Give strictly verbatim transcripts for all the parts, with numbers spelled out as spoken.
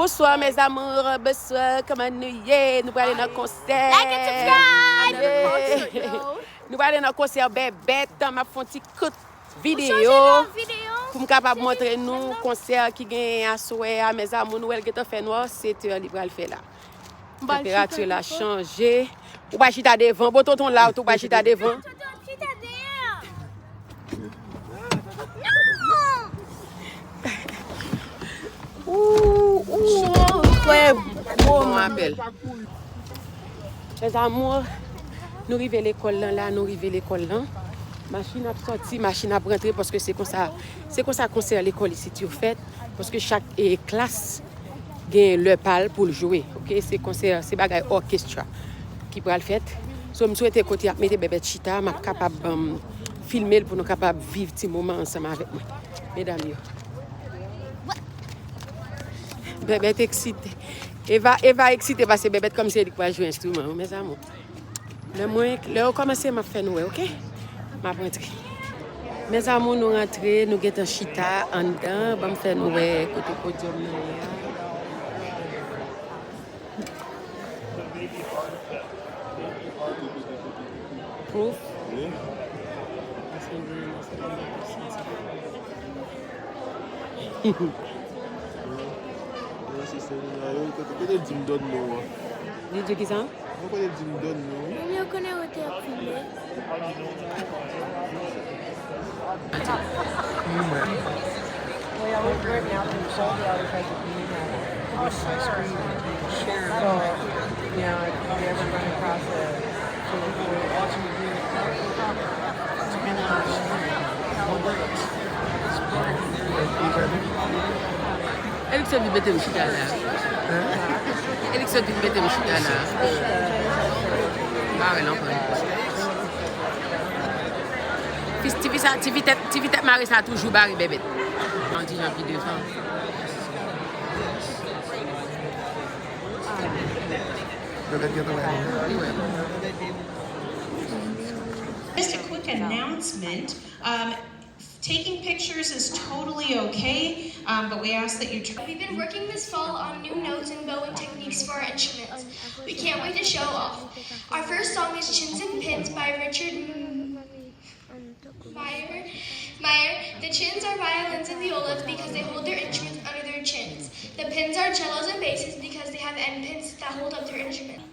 Bonsoir mes amours, bonsoir, kòman nou ye? Nou prale nan konsè. Like and subscribe. Nou prale nan konsè Bèbèt, m ap fè yon ti kout videyo pou m kapab montre nou konsè ki genyen aswè a, mes amours. Nou wè l gentan fè nwa, sèt è li pral fè la. Tanperati la chanje. Ou pa chita devan, bon tonton la, ou pa chita devan. Ou, ou, frè, gwo apèl. Mes amours, nou rive lekòl lan la, nou rive lekòl lan. Machin ap sòti, machin ap rantre, paske se konsa, se konsa konsè lekòl isit yo fèt, paske chak, eh, klas gen lè pa l pou l jwe, oke? Se konsè, se bagay orchestra ki pral fèt. So, m swete kote y ap mete Bèbèt chita, m ap kapab, um, filme l pou nou kapab viv ti moman ansanm avèk mwen. Medam yo. Bèbèt eksite. Eva, Eva eksite paske Bèbèt kòmsi se li k pral jwe enstriman, wi, mes amours. Lè mwen, lè yo kòmanse, m ap fè nou wè, oke? M ap rantre. Mes amours, nou rantre, nou gentan chita anndan. Ban m fè nou wè kote podyòm nan ye a. Proof. Kote, kote di m done non an? Li di ki sa? Mwen konnen di m done non. Mwen yo konnen ou te ap filme. So, yeah, if you ever run across a Elikson vin mete m chita la. Elikson vin mete m chita la. M pa wè l ankò. Fis, tifi sa, tifi tèt, tifi tèt mare sa toujou bare Bèbèt. Yon ti jan pi devan. Bèbèt gentan bay nou. Li wè. Just a quick announcement. Um, taking pictures is totally okay, um, but we ask that you try. We've been working this fall on new notes and bowing techniques for our instruments. We can't wait to show off. Our first song is Chins and Pins by Richard M-, Meyer. Meyer. The chins are violins and violas because they hold their instruments under their chins. The pins are cellos and basses because they have end pins that hold up their instruments.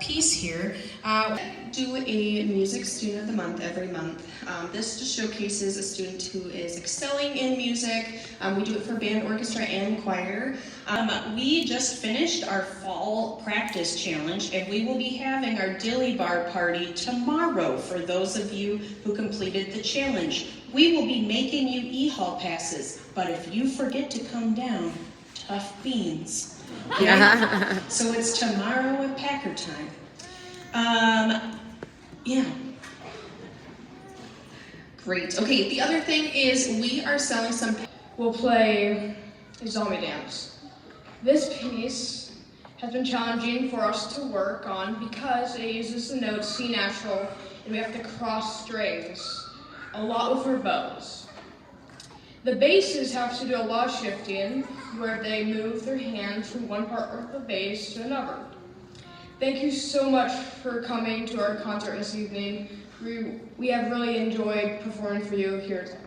Piece here. Uh, do a music student of the month every month. Um, this just showcases a student who is excelling in music. Um, we do it for band, orchestra, and choir. Um, we just finished our fall practice challenge, and we will be having our Dilly Bar party tomorrow for those of you who completed the challenge. We will be making you E hall passes, but if you forget to come down, tough beans. Okay? So it's tomorrow at Packer time. Um, yeah. Great. Okay, the other thing is we are selling some. We'll play a zombie dance. This piece has been challenging for us to work on because it uses the note C natural and we have to cross strings, a lot with our bows. The basses have to do a lot of shifting where they move their hands from one part of the bass to another. Thank you so much for coming to our concert this evening. We, we have really enjoyed performing for you here.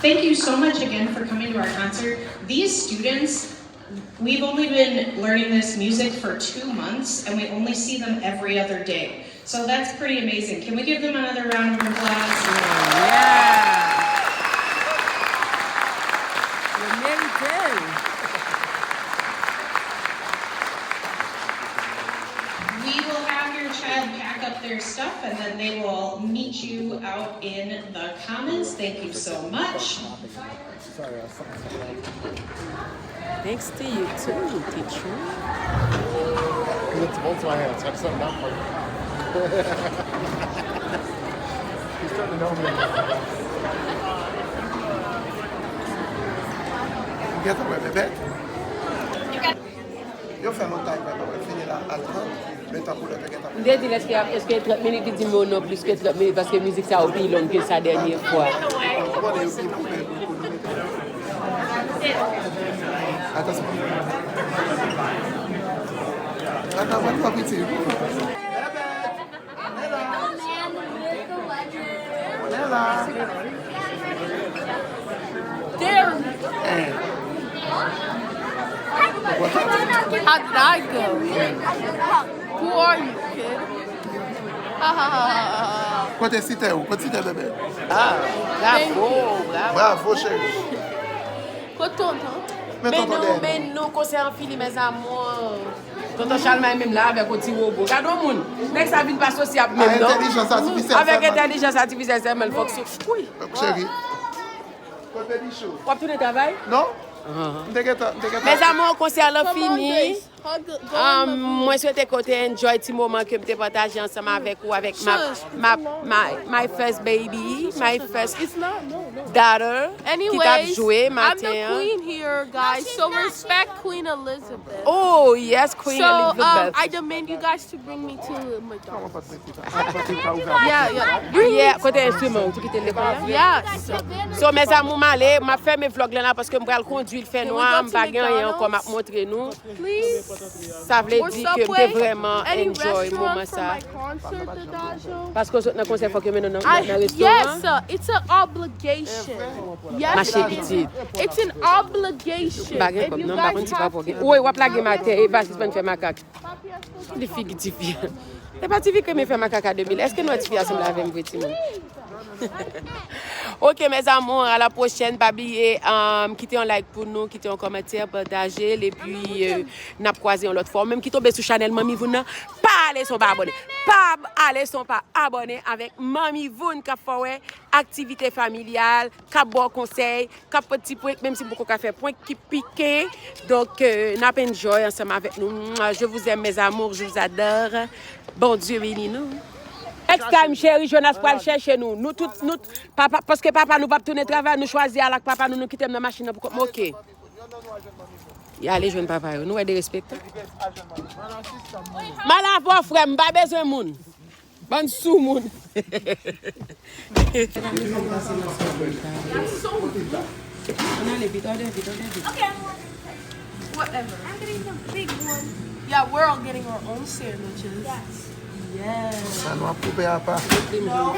Thank you so much again for coming to our concert. These students, we've only been learning this music for two months and we only see them every other day. So that's pretty amazing. Can we give them another round of applause? Yeah. Yo merite l. We will have your child pack up their stuff and then they will meet you out in the commons. Thank you so much. Thanks to you too, teacher. Let's both my hands. Have some not for He's trying to know me. Get away, baby. Yo fè lontan yo pa wè fini la al pran men tankou lè te gentan. M te di l èske èske trant minit, li di m non, plis ke trant minit paske mizik sa yo pi long ke sa dènye fwa. Atansyon. Atansyon, pa piti. How did I go? Who are you, kid? Ha ha ha ha ha. Kote site ou? Kote site bebe? Ah, bravo, bravo. Bravo cheri. Kote tonton? Men Men tonton nou, dèyè. Men nou, konsè an fini, mes amours. Tonton Chalmay menm la avèk yon ti wobo. Gade yon moun. Nèg sa vin pa sosyab menm, non? Entèlijans atifisyèl Avèk sèlman. Entèlijans atifisyèl sèlman, l fòk sou. Wi. Cheri. Kote bichou? W ap tounen travay? Non? M te gentan, m te gentan. Mes amours, konsè an fini. Hug, go Um, in the mwen swete ke w te enjoy ti moman ke m te pataje ansanm avèk ou, avèk ma, Shush, ma, it's a lot. my, my first baby, my first It's not, no, no. Daughter ki t ap Anyways, jwe I'm maten the an. Queen here, guys. So respect Queen Elizabeth. Oh, yes, Queen So um, Elizabeth. I demand you guys to bring me to McDonald's. Yeah, yeah. Bring Yeah, me. Kote enstriman ou? Ou kite lekòl la? Yes. So, mes amours, m ale, m ap fèmen vlog lan la paske m pral kondui, l fè nwa, m pa gen anyen ankò m ap montre nou. Please. Sa vle Or di ke m te Subway. vrèman Any enjoy restaurant moman for sa. My concert, the Dajou. Paske w sot nan konsè, fòk yo mennen w nan, I, nan yes, restoran. Sir. It's an obligation. Yes, Mache pitit. It's an obligation. M pa gen kòb non, m pa konn si pa pou gen. Woy, w ap lage m atè, e pa sispann fè makak. Li figi tifi. E pa tifi ke men fè makak a de mil. Èske nou wè tifi a sanble avè m vre, timoun? Ok, mes amours, à la prochaine. Pa bliye um, kite yon like pou nou, kite yon kòmantè, pataje l, epi euh, n ap kwaze yon lòt fwa. Ou menm ki tonbe sou chanèl Manmi Voun nan, pa ale san w pa abòne. Pa ale san w pa abòne avèk Manmi Voun k ap fè w wè aktivite familyal, k ap ba w konsèy, k ap pote ti prank, menm si m poko ka fè prank ki pike. Donk, euh, n ap enjoy ansanm avèk nou. Mwa, je vous aime, mes amours, je vous adore. Bondye beni nou. Next time, cheri, Jonas pral chèche nou. Nou tout, nou, papa, paske papa nou p ap tounen travay, nou chwazi al ak papa nou, nou kite m nan machin nan pou kont mwen, ok. Y ale jwenn papa yo. Nou wè derespektan. M al avè w, frè m, m pa bezwen moun. Bann soumoun. Ann ale vit, òdè vit, òdè vit. Whatever. I'm getting the big one. Yeah, we're all getting our own sandwiches. Yes. Yes. Sa nou ap koupe apa. No.